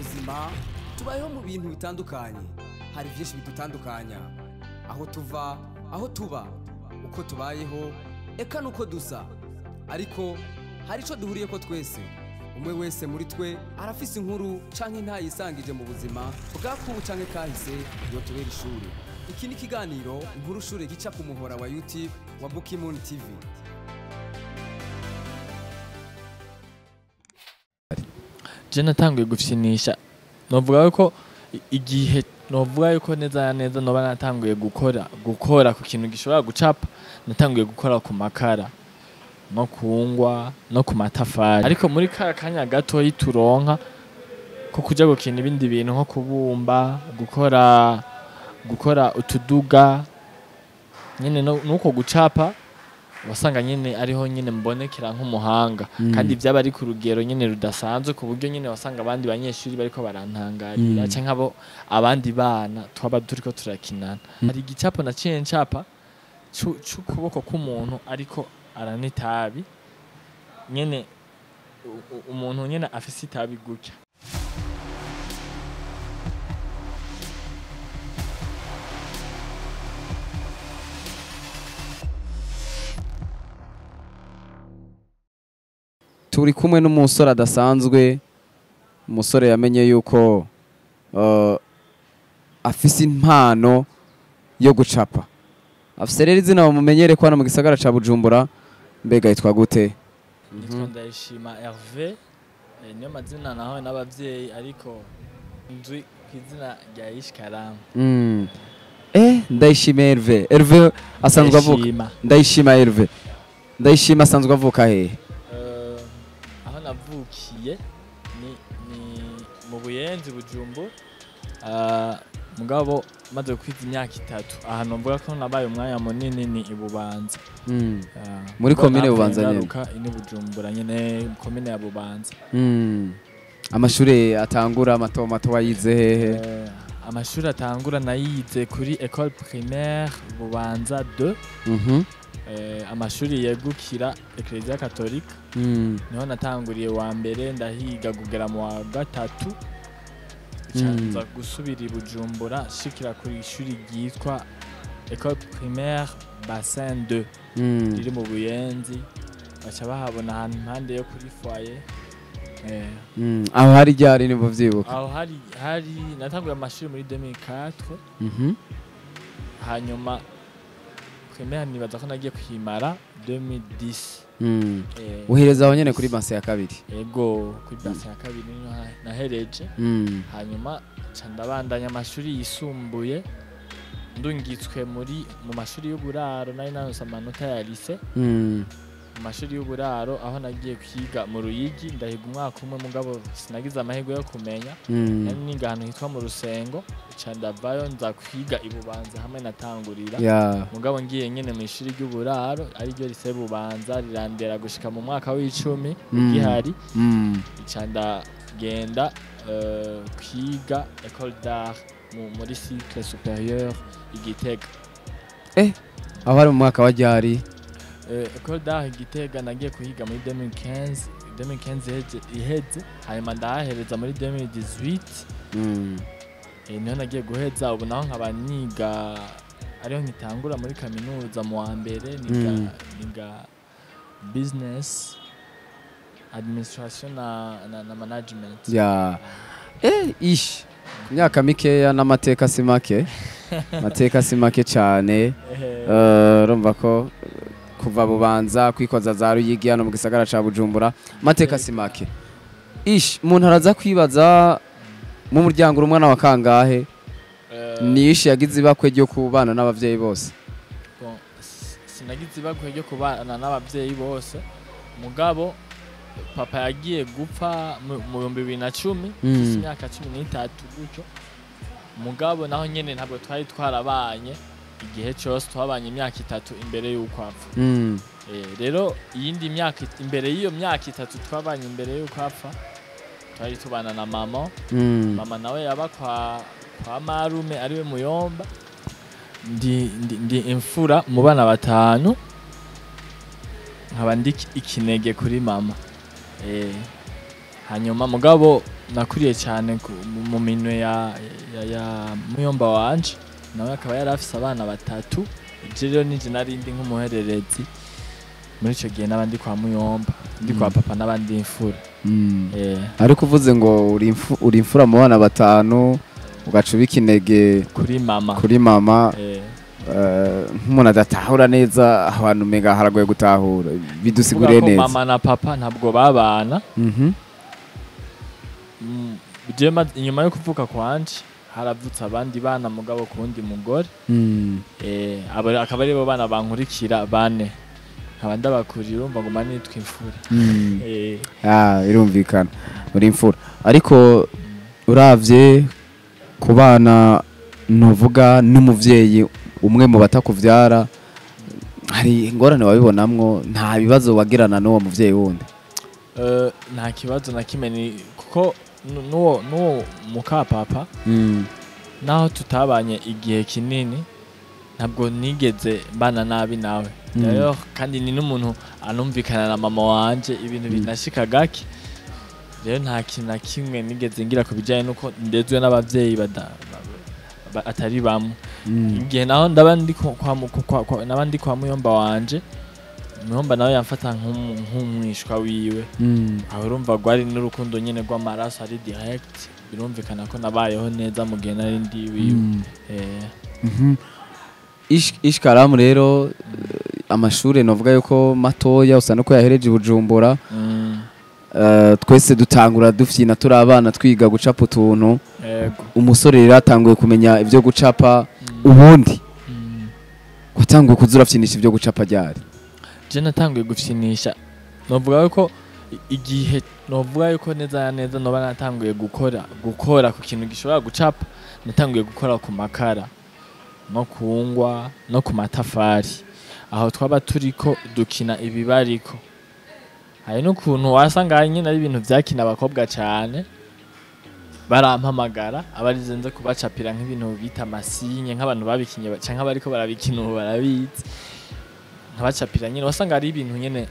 Buzima tubayeho mu bintu bitandukanye, hari byinshi bidutandukanya, aho tuva, aho tuba, uko tubayeho, eka nuko dusa. Ariko hari ico duhuriye ko twese. Umwe wese muri twe arafise inkuru canke ntayisangije mu buzima bwakubu canke kahise yotubera ishuri. Iki ni ikiganiro Inkuru Shure gica ku muhora wa YouTube wa Bukimoon TV. Je natanguye gufyinisha, novuga yuko igihe novuga yuko neza na neza noba natanguye gukora ku kintu gishobora gucapa, natanguye gukora ku makara no kungwa no ku matafari. Ariko muri ka kanya gato turonka ko kuja gukina ibindi bintu nko kubumba, gukora utuduga nyene nuko gucapa, wasanga nyene ariho nyene mbonekera nk'umuhanga. Kandi byaba ari ku rugero nyene rudasanzwe, ku buryo nyene wasanga abandi banyeshuri bariko barantangarira canke abo abandi bana twaba turiko turakinana. Hari igicapo naciye ncapa c'ukuboko k'umuntu ariko aranywa itabi nyene, umuntu nyene afise itabi gutya. Turi kumwe n'umusore adasanzwe, umusore yamenye yuko afise impano yo gucapa. Afise rero izina bamumenyere ko hano mu gisagara ca Bujumbura. Mbega yitwa gute? Nitwa Ndayishima Hervé, niyo mazina nahawe n'abavyeyi, ariko nzwi ku izina rya Ishikaramu. Ndayishima Hervé. Hervé asanzwe avuka. Ndayishima Hervé. Ndayishima asanzwe avuka hehe? Aho navukiye ni mu Buyenzi, Bujumbura. Mugabo maze kwiza imyaka 3, ahantu mvuga ko nabaye umwanya munini ni i Bubanza. Muri komine Bubanza nyene? Ni Bujumbura nyene, komine ya Bubanza. Amashure atangura mato mato wayize hehe? Amashuri atangura nayize kuri École Primaire Bubanza 2. Amashuri yegukira Ecclesia Catholique. Niho natanguriye wa mbere, ndahiga kugera mu wa 3. Nza gusubira i Bujumbura shikira kuri ishuri ryitwa École Primaire Bassin 2 riri mu Buyenzi. Baca bahabona ahantu impande yo kuri foyer. Aho hari ryari nibo vyibuka? Aho hari natanguye amashuri muri 2004. Hanyuma primaire nibaza ko nagiye kwimara 2010. Uhereza aho nyene kuri Bassin ya kabiri? Ego, kuri Bassin ya kabiri niho nahereje. Hanyuma ca ndabandanya amashuri yisumbuye, ndungitswe mu mashuri y'uburaro. Nari naronse amanota ya lycée. Mu mashuri y'uburaro aho nagiye kwiga mu Ruyigi, ndahiga umwaka umwe, mugabo sinagize amahirwe yo kumenya. Nari niga ahantu hitwa mu Rusengo, ca ndavayo nza kwiga i Bubanza hamwe natangurira. Mugabo ngiye nyene mu ishuri ry'uburaro ariryo lycée Bubanza, rirandera gushika mu mwaka w'icumi gihari. Ca ndagenda kwiga École d'Art muri cycle supérieur i Gitega. Aho hari mu mwaka wa ryari? École d'Art i Gitega nagiye kuhiga muri 2015, 2015 iheze, hanyuma ndahahereza muri 2018. Niho nagiye guheza. Ubu naho nkaba niga, ariho nkitangura muri kaminuza mu wa mbere, niga business administration na management. Ya. Ish. Imyaka mikeya n'amateka si make. Amateka si make cyane. Urumva ko kuva Bubanza kwikoza za Ruyigi hano mu gisagara ca Bujumbura, amateka si make. Ish, umuntu araza kwibaza mu muryango uri umwana wa kangahe? Ni ish yagize ibakwe ryo kubana n'abavyeyi bose? Bon, sinagize ibakwe ryo kubana n'abavyeyi bose, mugabo papa yagiye gupfa mu 2010, mfise imyaka 13 gutyo. Mugabo naho nyene ntabwo twari twarabanye igihe cyose, twabanye imyaka 3 imbere y'uko apfa. Rero iyindi myaka imbere y'iyo myaka 3 twabanye imbere y'uko apfa, twari tubana na mama. Mama nawe yaba kwa marume ariwe muyomba. Ndi imfura mu bana 5, nkaba ndi ikinege kuri mama. Hanyuma mugabo Nakuriye cyane mu minwe ya muyomba wanje, nawe akaba yari afise abana batatu. Je rero nije nari ndi nk'umuhererezi muri ico gihe, n'abandi kwa muyomba, ndi kwa papa n'abandi imfura. Ariko uvuze ngo uri imfura mu bana batanu, ugaca ubika intege kuri mama. Kuri mama. Nk'umuntu adatahura neza, ahantu umenga haragoye gutahura, bidusiguriye Kuvuga ko neza. Mama na papa ntabwo babana. Je inyuma yo kuvuka kwanje haravutse abandi bana, mugabo ku wundi mugore. Abo akaba aribo bana bankurikira bane, nkaba ndabakurira, urumva nguma nitwa imfura. Ah, birumvikana uri imfura, ariko uravye ku bana ntuvuga n'umuvyeyi umwe mu batakuvyara, hari ingorane wabibonamwo? Nta bibazo wagirana n'uwo muvyeyi wundi? Nta kibazo na kimwe, ni kuko n'uwo mukapapa, naho tutabanye igihe kinini, ntabwo nigeze mbana nabi nawe. D'ailleurs kandi ni n'umuntu anumvikana na mama wanje, ibintu binashika gake. Rero nta kintu na kimwe nigeze ngira ku bijanye n'uko ndezwe n'abavyeyi atari bamwe. Igihe naho ndaba ndi kwa naba ndi kwa muyomba wanje, muyomba nawe yamfata nk'umwishwa wiwe. Aho urumva rwari n'urukundo nyene rw'amaraso ari direct, birumvikana ko nabayeho neza mu gihe nari ndi iwiwe. Ishkaramu rero, amashure novuga yuko matoya usa nuko yahereje i Bujumbura. Twese dutangura dufyina turi abana, twiga gucapa utuntu. Umusore rero atanguye kumenya ibyo gucapa. Ubundi watanguye kuza urafyinisha ibyo gucapa ryari? Je natanguye gufyinisha, novuga yuko igihe novuga yuko neza na neza noba natanguye gukora ku kintu gishobora gucapa, natanguye gukora ku makara no ku ngwa no ku matafari, aho twaba turiko dukina ibibariko. Hari n'ukuntu wasanga nyine ari ibintu vyakina abakobwa cane, barampamagara abarize nze kubacapira nk'ibintu bita amasinye, nk'abantu babikinye canke abariko barabikina ubu barabizi, nkabacapira nyine. Wasanga ari ibintu nyine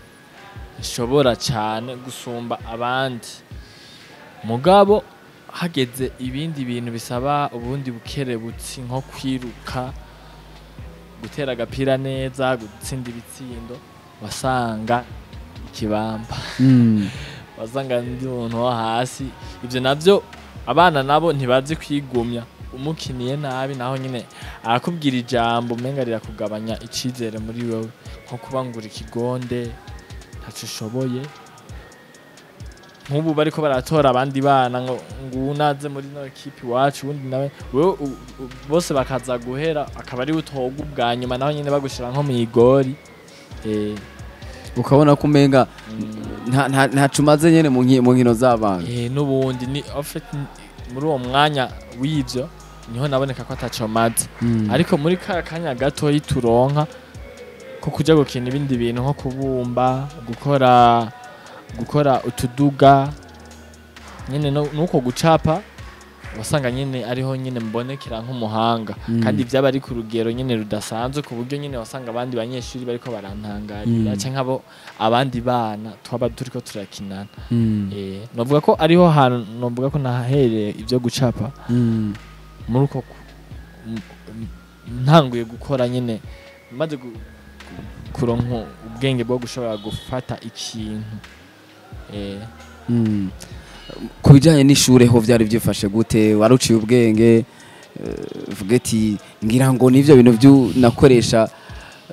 nshobora cane gusumba abandi, mugabo hageze ibindi bintu bisaba ubundi bukerebutsi, nko kwiruka, gutera agapira neza, gutsinda ibitsindo, wasanga ikibamba, wasanga ndi umuntu wo hasi. Ivyo navyo abana nabo ntibazi kwigumya, umukiniye nabi naho nyine arakubwira ijambo umenga rirakugabanya icizere muri wewe, nko kubangura ikigonde, ntaco ushoboye. Nk'ubu bariko baratora abandi bana ngo unaze muri no ekipe iwacu, ubundi nawe wewe bose bakaza guhera, akaba ari utorwa ubwa nyuma, naho nyine bagushira nko mw'igori. Ukabona ko umenga ntaco umaze nyene mu nkino z'abana. N'ubundi ni en fait muri uwo mwanya w'ivyo niho naboneka ko ataco maze, ariko muri ka kanya gatoyi turonka ko kuja gukina ibindi bintu, nko kubumba, gukora utuduga nyene nuko gucapa, wasanga nyene ariho nyene mbonekera nk'umuhanga. Kandi vyaba ari ku rugero nyene rudasanzwe, ku buryo nyene wasanga abandi banyeshuri bariko barantangarira, canke abo abandi bana twaba turiko turakinana. Novuga ko ariho hantu novuga ko nahereye ivyo gucapa, muri uko ntanguye gukora nyene maze kuronka ubwenge bwo gushobora gufata ikintu. Ku bijyanye n'ishure ho vyari byifashe gute? Waruciye ubwenge, vuga ati ngira ngo nivyo bintu byo nakoresha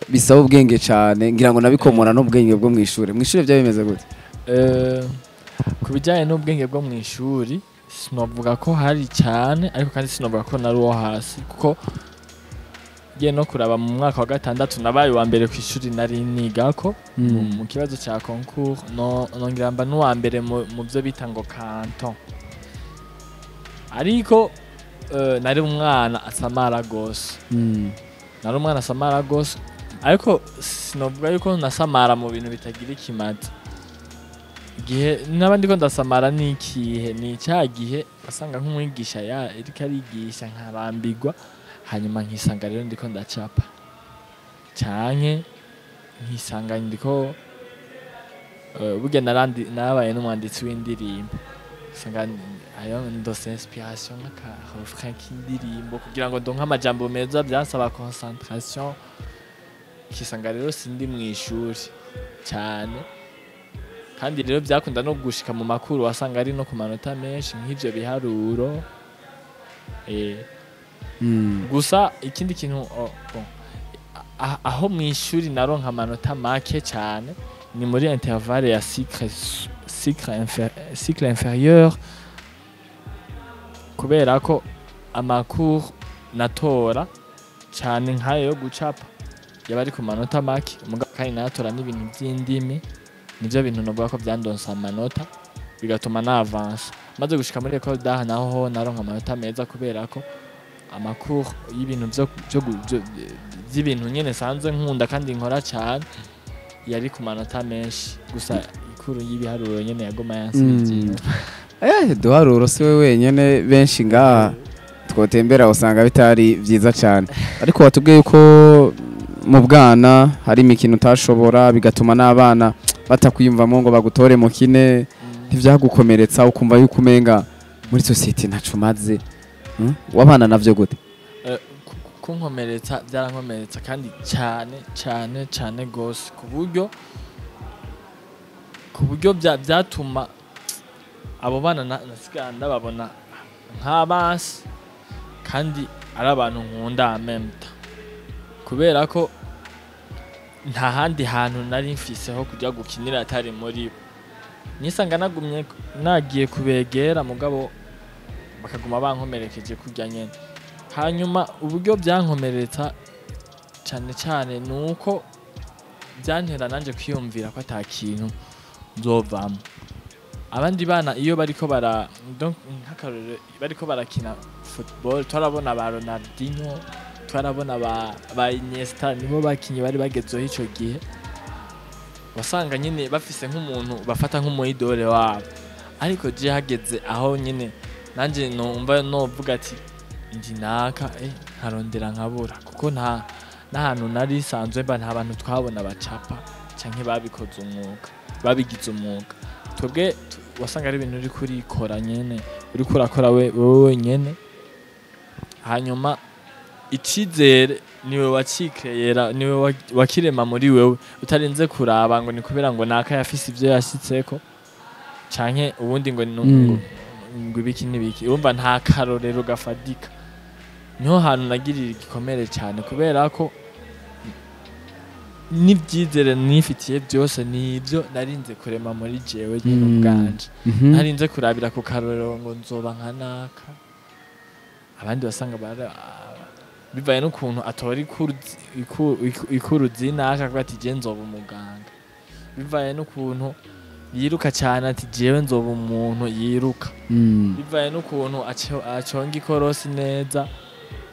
bisaba ubwenge cyane, ngira ngo nabikomora n'ubwenge bwo mw'ishure. Mw'ishure byari bimeze gute? Ku bijyanye n'ubwenge bwo mu ishuri, sinovuga ko hari cyane, ariko kandi sinovuga ko nari uwo hasi, kuko ngiye no kuraba mu mwaka wa gatandatu nabaye uwa mbere ku ishuri nari nigako mu kibazo cya concours, no nongera mba n'uwa mbere mu byo bita ngo canton. Ariko nari umwana asamara gose. Nari umwana asamara gose, ariko sinovuga yuko nasamara mu bintu bitagira ikimazi. Igihe naba ndiko ndasamara ni ikihe? Ni cya gihe asanga nk'umwigisha ya ariko arigisha nkarambirwa, hanyuma nkisanga rero ndiko ndacapa, canke nkisanga ndiko burya narandi nabaye n'umwanditsi w'indirimbo. Usanga ayo ndose inspiration nk'aka refrain k'indirimbo, kugira ngo ndonke amajambo meza byansaba concentration. Kisanga rero sindi mu ishuri cyane, kandi rero byakunda no gushika mu makuru, wasanga ari no ku manota menshi nk'ivyo biharuro. Gusa ikindi kintu, oh, bon, aho mu ishuri naronka amanota make cyane ni muri intervalle ya cycle inférieur, kubera ko amakuru natora cyane nk'ayo yo gucapa yaba ari ku manota make. Mugabo kandi natora n'ibintu by'indimi, nivyo bintu novuga ko vyandonsa amanota, bigatuma na avança. Maze gushika muri école d'art naho ho naronka amanota meza, kubera ko amakuru y'ibintu vy'ibintu nyene sanzwe nkunda kandi nkora cyane yari ku manota menshi. Gusa ikuru y'ibiharuro nyene yagoma yansubiza inyuma. Duharuro si we wenyene, benshi ngaha twotembera usanga bitari vyiza cyane. Ariko watubwiye yuko mu bwana hari imikino utashobora, bigatuma n'abana batakwiyumvamo ngo bagutore mu kine. Ntivyagukomeretsa, ukumva yuko umenga muri société ntaco umaze? Wabana navyo gute? Kunkomeretsa byarankomeretsa, kandi cyane cyane cyane gose, ku buryo byatuma abo bana nasigara ndababona nk'abasi kandi ari abantu nkunda amemta, kubera ko nta handi hantu nari mfise ho kujya gukinira atari muri bo. Nisanga nagumye nagiye kubegera, mugabo bakaguma bankomerekeje kurya nyene. Hanyuma uburyo byankomeretsa cyane cyane ni uko byantera nanje kwiyumvira ko ata kintu nzovamo. Abandi bana iyo bariko bara, donc nk'akarorero, bariko barakina football, twarabona ba Ronaldinho, twarabona ba Iniesta, nibo bakinyi bari bagezweho ico gihe. Wasanga nyine bafise nk'umuntu bafata nk'umu idole wabo, ariko je hageze aho nyine nanje numva novuga ati ndi naka, nkarondera nkabura, kuko nta n'ahantu nari sanzwe mba, nta bantu twabona bacapa canke babikoze umwuga, babigize umwuga. Twebwe wasanga ari ibintu uriko urikora nyene, uriko urakora we wewe wenyene. Hanyuma icizere niwe wacikeyera, niwe wakirema muri wewe, utarinze kuraba ngo ni kubera ngo naka yafise ivyo yashitseko canke ubundi ngo ngo ibiki n'ibiki. Urumva nta karorero gafadika. Niho hantu nagirira igikomere cyane, kubera ko n'ibyizere nifitiye byose nibyo narinze kurema muri jewe nyine ubwanje. Narinze kurabira ku karorero ngo nzoba nka naka. Abandi basanga bara bivaye n'ukuntu atora ikuru zinaka, akavuga ati je nzoba umuganga, bivaye n'ukuntu yiruka cyane, ati jewe nzoba umuntu yiruka, bivaye n'ukuntu aconga ikorosi neza,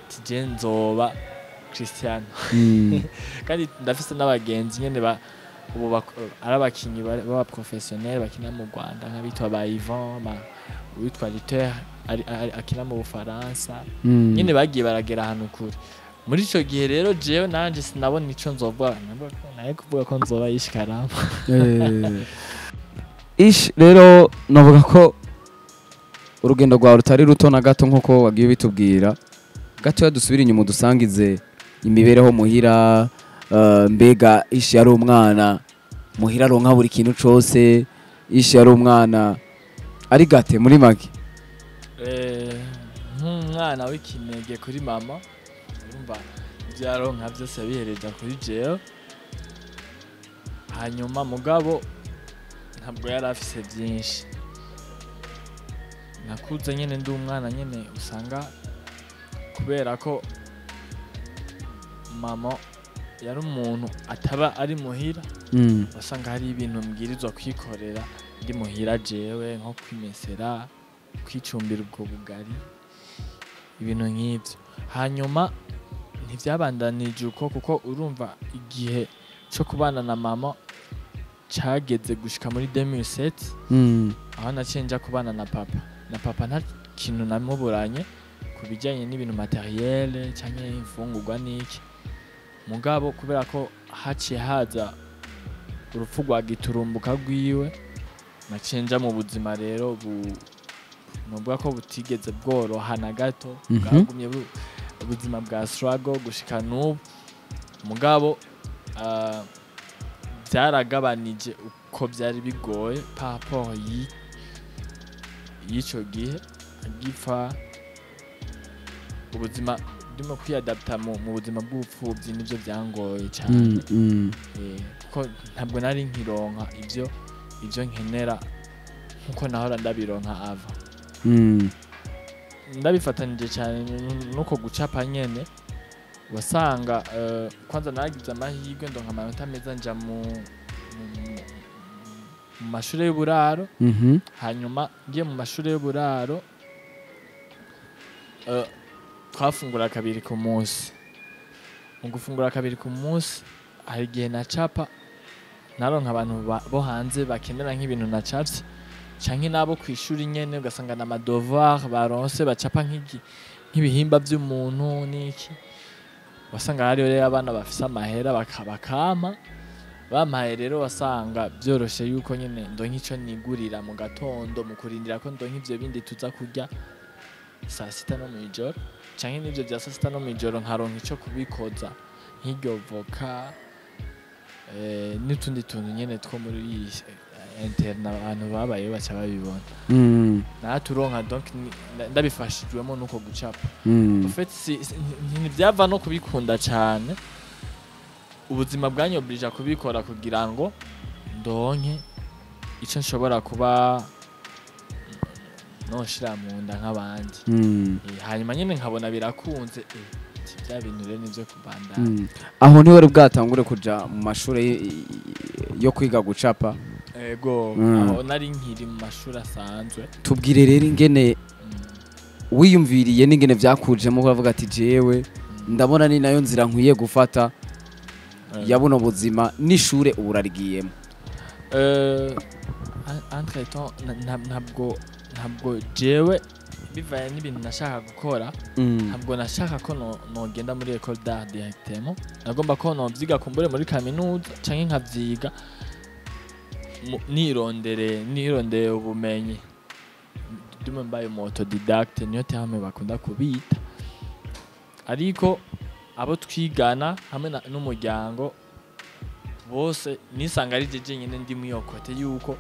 ati je nzoba Cristiano. Kandi ndafise n'abagenzi nyene ubu ari abakinyi b'aba professionnel bakina mu Rwanda, nk'abitwa ba Ivan, uwitwa Luther akina mu Bufaransa. Nyene bagiye baragera ahantu kure. Muri ico gihe rero jewe nanje sinabona ico nzovuga. Naye kuvuga ko nzoba yishikarama. Ish rero novuga ko urugendo rwawe rutari ruto na gato, nkuko wagiye bitubwira gatoya. Dusubire inyuma, dusangize imibereho muhira. Mbega Ish yari umwana muhira aronka buri kintu cose? Ish yari umwana ari gate muri make? Nk'umwana w'ikinege kuri mama, urumva ibyo yaronka byose yabihereza kuri jewe. Hanyuma mugabo ntabwo yari afise byinshi. Nakuze nyene ndi umwana nyene usanga, kubera ko mama yari umuntu ataba ari muhira, wasanga hari ibintu mbwirizwa kwikorera ndi muhira jewe, nko kwimesera, kwicumbira ubwo bugari, ibintu nk'ibyo. Hanyuma ntivyabandanije uko, kuko urumva igihe cyo kubana na mama cageze gushika muri 2007, aho naciye nja kubana na papa. Na papa nta kintu namuburanye ku bijyanye n'ibintu matériel canke imfungurwa n'iki. Mugabo kubera ko haciye haza urupfu rwa giturumbuka rwiwe, naciye nja mu buzima rero. Nuvuga ko butigeze bworoha na gato. Bwagumye ubuzima bwa struggle gushika n'ubu. Mugabo byaragabanije uko byari bigoye par rapport y'ico gihe agipfa. Ubuzima ndimo kwiyadapta mu buzima bw'ubupfubyi nivyo byangoye cyane. Kuko ntabwo nari nkironka ivyo nkenera nkuko nahora ndabironka ava. Ndabifatanije cyane nuko gucapa nyene. Wasanga kwanza naragize amahirwe ndonka amanota meza, nja mu mashuri y'uburaro. Hanyuma ngiye mu mashuri y'uburaro, twafungura kabiri ku munsi. Mu gufungura kabiri ku munsi, hari igihe nacapa naronka abantu bo hanze bakenera nk'ibintu nacapye, canke nabo kw'ishuri nyene, ugasanga na ma devoir baronse bacapa nk'ibihimba vy'umuntu n'iki. Wasanga hariyo rero abana bafise amahera bakampa. Bampaye rero, wasanga vyoroshe yuko nyene ndonka ico nigurira mu gatondo, mu kurindira ko ndonka ivyo bindi tuza kurya saa sita no mw'ijoro, canke n'ivyo vya saa sita no mw'ijoro nkaronka ico kubikoza, nk'iryo voka n'utundi tuntu nyene two muri internat. Abantu babayeho baca babibona. Naraturonka. Donc ndabifashijwemo nuko gucapa. En fait, ntivyava no kubikunda cane. Ubuzima bwanyoblija kubikora kugira ngo ndonke ico nshobora kuba noshira mu nda nk'abandi. Hanyuma nyene nkabona birakunze, ati bya bintu rero nivyo kubandanya. Aho ntiwari bwatangure kuja mu mashuri yo kwiga gucapa? Ego. Aho nari nkiri mu mashuri asanzwe. Tubwire rero ingene wiyumviriye n'ingene vyakujemo uravuga ati: "Jewe ndabona ni nayo nzira nkwiye gufata ya buno buzima n'ishure ubu urarigiyemo." Entre temps ntabwo jewe, bivanye n'ibintu nashaka gukora, ntabwo nashaka ko nogenda muri école d'art directement. Nagomba ko novyiga kumbure muri kaminuza, canke nkavyiga nirondere ubumenyi, ndimo mbaye umu autodidacte, niyo terme bakunda kubita. Ariko abo twigana hamwe n'umuryango bose, nisanga ari je jenyine ndi muri iyo côté yuko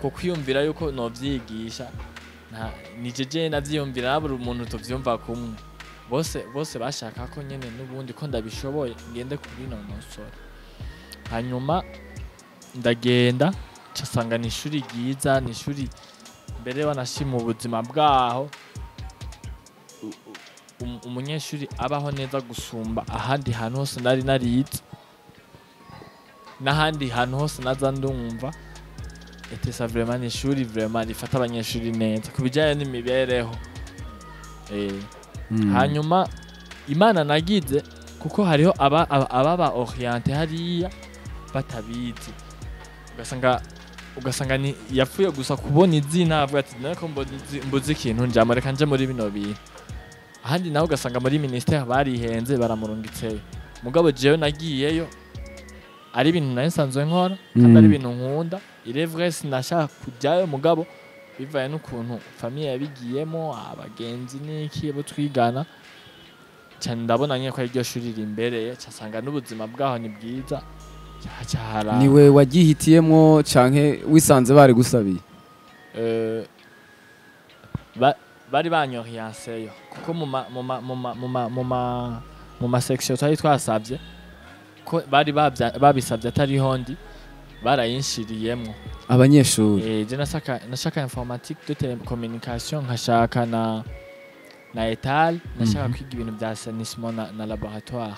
ko kwiyumvira yuko novyigisha. Nta ni jeje navyiyumvira, naburi umuntu tuvyumva kumwe. Bose bashaka ko nyene n'ubundi ko ndabishoboye ngende kubinonosora. Hanyuma ndagenda, casanga ni ishuri ryiza, ni ishuri mbere banashima ubuzima bwaho. Umunyeshuri abaho neza gusumba ahandi hantu hose nari narize n'ahandi hantu hose naza ndumva. ETESA vraiment ni ishuri vraiment rifata abanyeshuri neza ku bijyanye n'imibereho. Hanyuma Imana nagize, kuko hariho ababa orienté hariya batabizi, ugasanga ni yapfuye gusa kubona izina, avuga ati: "Nako mbuze ikintu njamo, reka nje muri bino bintu." Ahandi naho ugasanga muri ministère barihenze, baramurungitseyo. Mugabo jewe nagiyeyo ari ibintu nari nsanzwe nkora kandi ari ibintu nkunda. Il est vrai, sinashaka kujyayo, mugabo bivaye n'ukuntu famille yabigiyemo, abagenzi n'iki bo twigana cyane, ndabona nyine ko ari ryo shuri rimbereye. Casanga n'ubuzima bwaho ni bwiza. Haca hara Niwe wagihitiyemwo canke wisanze bari gusabiye? Bari banyorienseyo, kuko mu ma mu ma mu ma mu ma mu ma mu ma section twari twasabye ko bari babisabye atariho ndi, barayinshiriyemwo. Abanyeshuri. Je nashaka informatique de télécommunication, nkashaka na ETAL, nashaka kwiga ibintu bya assainissement na laboratoire,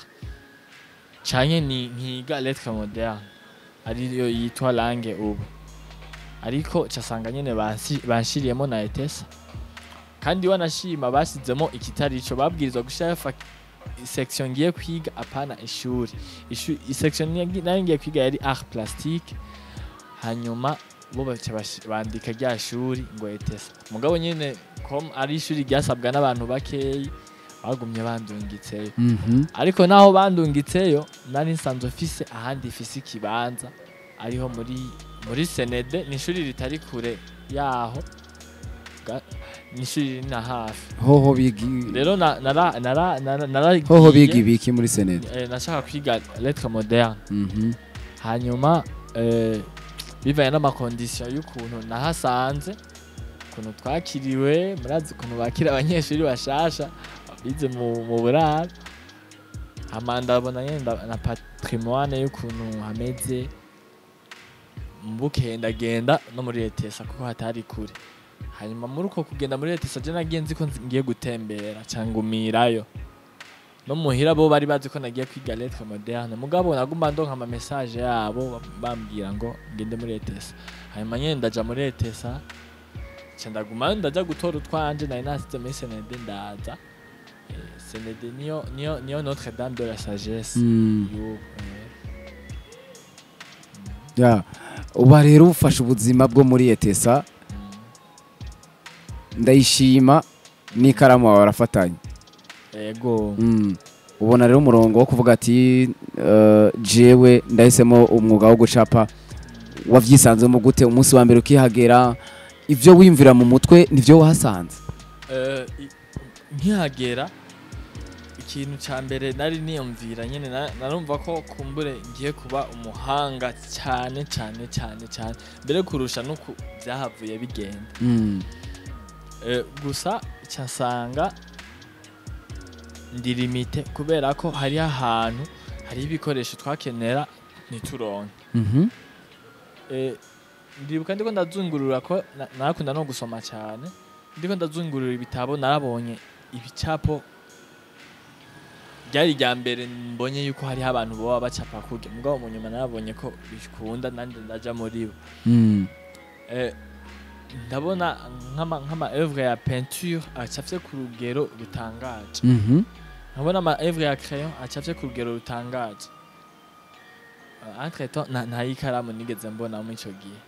canke ni nkiga lettre moderne ariyo yitwa langue ubu. Ariko casanga nyene banshiriyemo na ETESA. Kandi wanashima basizemo ikitari ico babwirizwa gushirayo, section ngiye kwiga, apana ishuri. Section nari ngiye kwiga yari art plastique. Hanyuma bo baca bandika rya shuri ngo ETESA. Mugabo nyene comme ari ishuri ryasabwa n'abantu bakeyi, bagumye bandungitseyo. Ariko naho bandungitseyo, nari nsanzwe mfise ahandi mfise ikibanza, ariho muri CND. Ni ishuri ritari kure yaho. Ni ishuri riri na hafi. Hoho bigi Rero nara hoho biga ibiki muri CND? Nashaka kwiga lettre moderne. Hanyuma bivanye n'ama conditions y'ukuntu nahasanze, ukuntu twakiriwe, murazi ukuntu bakira abanyeshuri bashasha bize mu buraro. Hama ndabona nyene na patrimoine y'ukuntu hameze, bukeye ndagenda no muri ETSA kuko hatari kure. Hanyuma muri uko kugenda muri ETSA, je nagiye nzi ko ngiye gutembera, cangumirayo. No muhira bo bari bazi ko nagiye kwiga lettre moderne, mugabo naguma ndonka ama message yabo bambwira ngo ngende muri ETSA. Hanyuma nyene ndaja muri ETSA, ca ndaguma ndaja gutora utwanje nari nasize muri CND, ndaza. CND niyo Notre Dame de la Sagesse y'ubu. Ya, uba rero ufashe ubuzima bwo muri ETSA, ndayishima n'ikaramu wawe barafatanye. Ego. Ubona rero umurongo wo kuvuga ati jewe ndahisemo umwuga wo gucapa, wavyisanzemo gute umunsi wa mbere ukihagera? Ivyo wiyumvira mu mutwe nivyo wahasanze? Nkihagera, ikintu ca mbere nari niyumvira nyene, narumva ko kumbure ngiye kuba umuhanga cyane cyane cyane cyane mbere kurusha nuko byahavuye bigenda. Gusa nsanga ndi limité kubera ko hariho ahantu hariho ibikoresho twakenera ntituronke. Ndibuka ndiko ndazungurura, ko narakunda no gusoma cyane, ndiko ndazungurura ibitabo, narabonye ibicapo. Ryari irya mbere mbonye yuko hariho abantu boba bacapa kurya, mugabo mu nyuma narabonye ko bikunda, nanje ndaja muri bo. Ndabona nk'ama œuvre ya peinture acafye ku rugero rutangaje, nkabona ama œuvre ya crayon acafye ku rugero rutangaje. Entre temps nta y'ikaramu nigeze mbona muri ico gihe.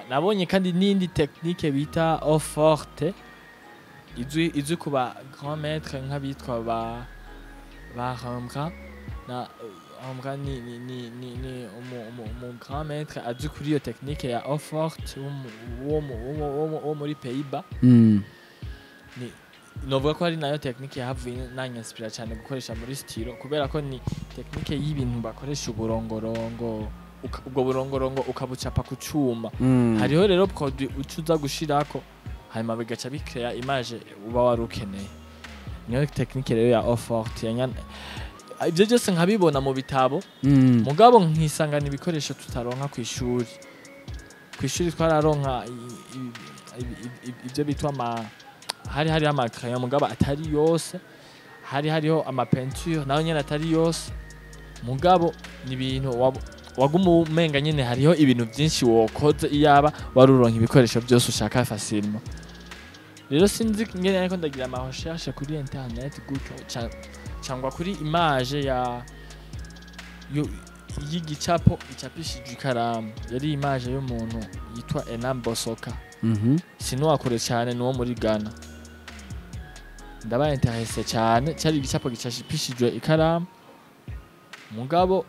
Nabonye kandi n'indi technique bita eau forte, izwi ku ba grand maître nk'abitwa ba Rembrandt. Na Rembrandt ni umu grand maître azwi kuri iyo technique ya eau forte wo muri Pays-Bas. Ni novuga ko ari nayo technique yahavuye nanyinspira cyane gukoresha muri stylo, kubera ko ni technique y'ibintu bakoresha uburongorongo, ubwo burongorongo ukabucapa ku cuma. Hariho rero produit uca uza gushirako, hanyuma bigaca bikrea image uba wari ukeneye. Niyo technique rero ya eau forte. Ibyo byose nkabibona mu bitabo, mugabo nkisangana ibikoresho tutaronka ku ishuri. Ku ishuri twararonka ibyo bitwa ama hari hariho ama crayon, mugabo atari yose, hari hariho ama peinture nayo nyene atari yose, mugabo ni ibintu waguma umenga nyene hariho ibintu byinshi wokoze iyaba wari uronka ibikoresho byose ushaka facilement. Rero sinzi ngene, ariko ndagira ama recherche kuri internet gutyo, cangwa kuri image ya y'igicapo icapishije ikaramu. Yari image y'umuntu yitwa Enam Bosoka. Sinuwakure cyane, ni uwo muri Ghana. Ndabaye intéressé cyane, cyari igicapo gicapishijwe ikaramu, mugabo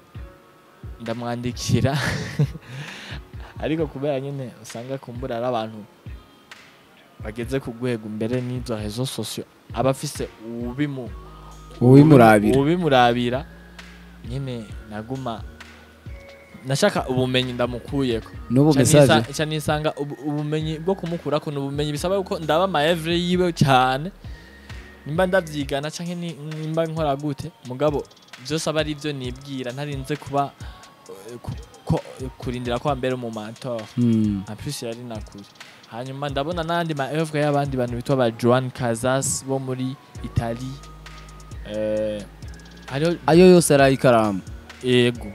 ndamwandikira, ariko kubera nyine usanga kumbura ari abantu bageze ku rwego mbere n'izo réseaux sociaux, aba afise ubimu Uwimurabira. Ubimurabira nyine. Naguma nashaka ubumenyi ndamukuyeko. N'ubu Ca message ca nisanga ubumenyi bwo kumukurako ni ubumenyi bisaba yuko ndaba ama œuvre yiwe cyane, nimba ndavyigana canke nimba nkora gute, mugabo vyose aba ari ivyo nibwira, ntarinze kuba kurindira ko ambera umu mentor. En plus yari nakure. Hanyuma ndabona n'andi ma œuvre y'abandi bantu bitwa ba Joan Casas bo muri Italie. Hariho Ayo yose ari ay'ikaramu? Ego,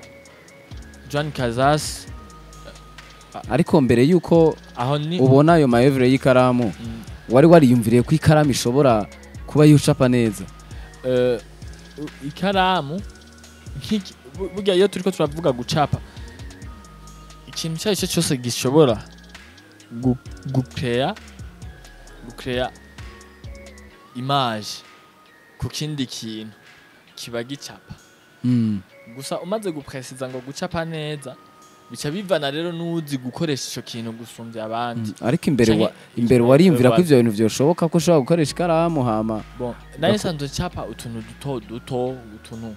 Joan Casas. Ariko mbere yuko Aho ni ubona ayo ma œuvre y'ikaramu, wari wariyumviriye ko ikaramu ishobora kuba yucapa neza? Ikaramu burya iyo turiko turavuga gucapa, ikintu icyo ari cyo cyose gishobora gucrea image ku kindi kintu kiba gicapa. Gusa umaze gupresiza ngo gucapa neza Bica bivana rero n'uzi gukoresha ico kintu gusumbya abandi. Ariko imbere wa imbere wariyumvira ko ivyo bintu vyoshoboka, ko ushobora gukoresha ikaramu hama? Bon, naye sanzwe ncapa utuntu duto duto, utuntu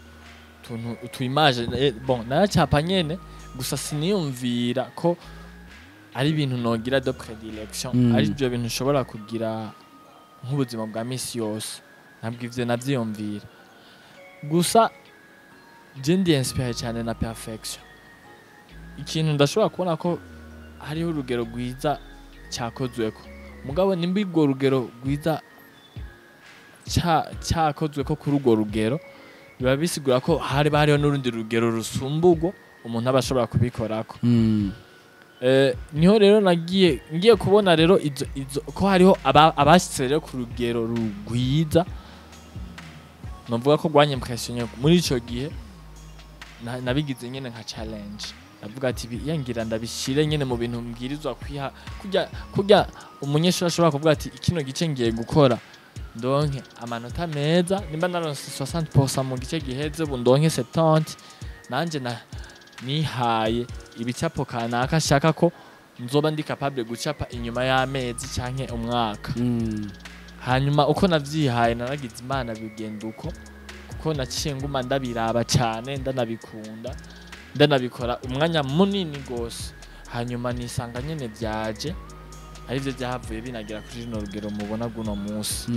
utu image. Bon, naracapa nyene, gusa siniyumvira ko ari ibintu nogira de prédilection, ari ibyo bintu nshobora kugira nk'ubuzima bwa misi yose. Ntabwo ivyo navyiyumvira. Gusa je ndi inspiré cyane na perfection. Ikintu ndashobora kubona ko hariho urugero rwiza cyakozweko, mugabo nimba urwo rugero rwiza cyakozweko kuri urwo rugero, biba bisigura ko hari hariho n'urundi rugero rusumba urwo umuntu aba ashobora kubikorako. Niho rero nagiye ngiye kubona rero izo ko hariho abashitse rero ku rugero rugwiza, novuga ko rwanyimpressionné muri ico gihe. Nabigize nyene nka challenge. Ndavuga ati: "Yangira ndabishire nyene mu bintu mbwirizwa kwiha." Kurya umunyeshuri ashobora kuvuga ati: "Kino gice ngiye gukora ndonke amanota meza, nimba naronse 60% mu gice giheze, ubu ndonke 70." Nanje na nihaye ibicapo kanaka nshaka ko nzoba ndi capable gucapa inyuma y'amezi canke umwaka. Hanyuma uko navyihaye, naragize Imana bigenda uko, kuko naciye nguma ndabiraba cane, ndanabikunda, ndanabikora umwanya munini gose. Hanyuma nisanga nyene vyaje arivyo vyahavuye binagera kuri runo rugero mubona guno munsi.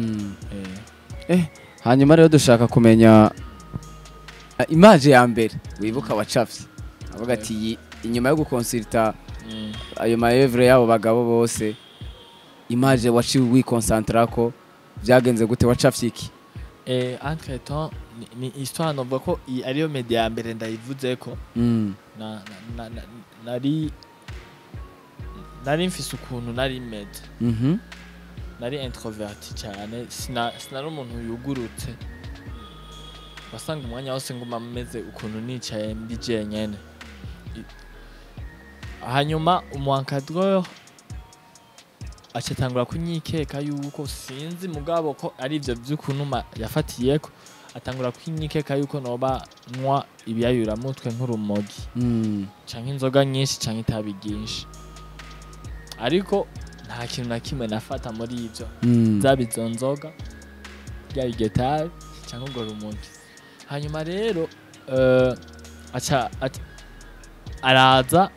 Hanyuma rero dushaka kumenya image ya mbere wibuka wacafye, avuga ati: "Inyuma yo gukonsulta ayo ma œuvres y'abo bagabo bose, image waciye wikonsantra ko byagenze gute? Wacafye iki?" Entre temps ni histoire novuga ko iyi ariyo media ya mbere ndayivuzeko. Na, na, na, nari mfise ukuntu nari meze. Nari introverti cyane, sinari umuntu yugurutse. Wasanga umwanya wose nguma meze ukuntu nicaye ndi jenyene. Hanyuma umu encadreur acatangura kunyikeka yuko, sinzi mugabo ko ari ivyo vy'ukunuma yafatiyeko, atangura kunyikeka yuko noba nywa ibiyayuramutwe nk'urumogi canke inzoga nyinshi canke itabi ryinshi, ariko nta kintu na kimwe nafata muri ivyo, zaba izo nzoga, ryaba iryo tabi canke urwo rumogi. Hanyuma rero aca araza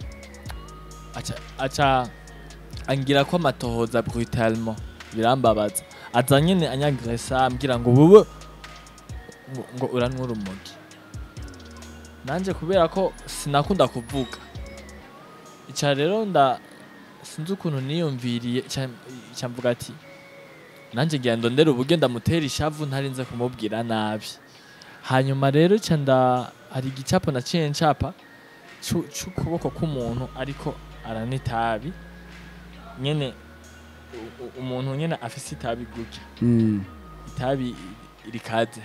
aca angira ko amatohoza brutalement, birambabaza. Aza nyene anyagresa, ambwira ngo: "Wowe ngo uranywa urumogi." Nanje kubera ko sinakunda kuvuga, ica rero nda sinzi ukuntu niyumviriye, ica mvuga ati: "Nanje ngira ndondere uburyo ndamutera ishavu ntarinze kumubwira nabi." Hanyuma rero ica nda hari igicapo naciye ncapa c'ukuboko k'umuntu ariko aranywa itabi nyene, umuntu nyene afise itabi gutya, itabi rikaze.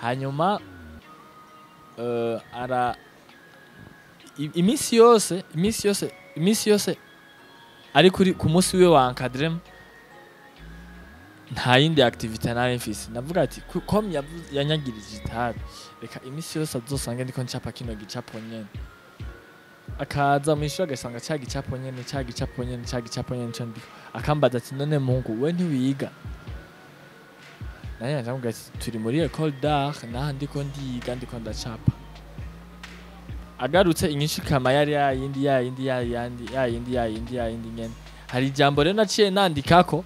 Hanyuma ara iminsi yose ari kuri ku munsi wiwe wa encadrement, nta yindi activité nari mfise. Navuga ati: "Comme yanyagirije itabi, reka iminsi yose azosange ndiko ncapa kino gicapo nyene." Akaza mw'ishuri agasanga ca gicapo nyene, ca gicapo nyene, ca gicapo nyene nico ndiko. Akambaza ati: "None muhungu, we ntiwiga?" Nanje ndamubwira ati: "Turi muri école d'art, naha ndiko ndiga, ndiko ndacapa." Agarutse, inyishu ikama yari yayindi, yayindi, yayindi, yayindi, yayindi, yayindi nyene. Hari ijambo rero naciye nandikako.